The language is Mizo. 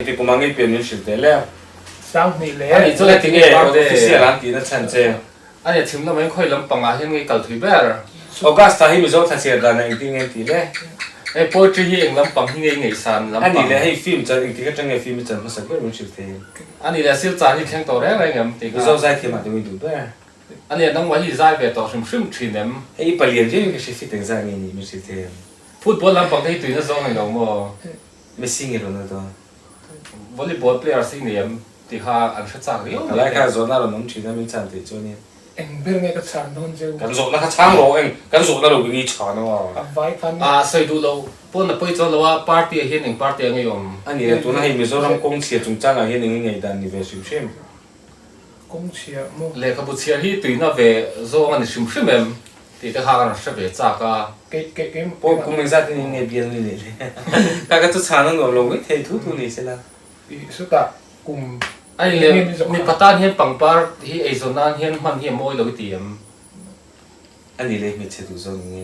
Engti kum ah nge pian min hrilh teh le? 2000 Ani chu engti nge official an tihna chhan che? Ani a chhim lamah hian khawi lampang ah hian nge kal thui ber? August ah hi Mizo thla chhiar dan ah engtin nge an tih le? Hei poetry hi eng lampang hi nge i ngaihsan lampang? Ani leh hei film chan engtik atang nge film i chan hmasa ber min hrilh thei em? Ani leh silchar hi thleng tawh reng reng em tih kha? Mizo zaithiam ah te min duh ber. Ani a nangmah hi i zai ve tawh hrim hrim thin em? Hei i palian viau in ka hre fit engzah nge nih min hrilh thei em? Football lampang te hi tuina zawng a ni lo maw? Messi nge Ronaldo? Volleyball players i nei em tih kha an hre chak riau mai. Kalai kha zawhna rawn awm thin a min chhan theih chuan in. Eng ber nge ka chhan dawn cheu? Kan zawhna kha chhang rawh eng kan zawhna lo nge i chhan aw. A vai khan. A sawi duh loh pawn a pawi chuan lo a party ah hian eng party ah nge i awm? A ni le tuna hei Mizoram kawng chhia chungchangah hian eng nge ngaihdan ni ve hrim hrim? Kawng chhia maw? Lehkhabu chhiar hi tuina ve zawng a ni hrim hrim em? Tih te kha ka rawn hre ve chak a. Kei kei kei Paw kum engzat in nge bial ni leh le? Ka ka chu chhan a nuam lo mai thei thu thu ni se la. I sutah kum Ai le mipa tan hian pangpar hi eizawn nan hian hman hi a mawi lo i ti em? A ni le hmeichhe duh zawng nge?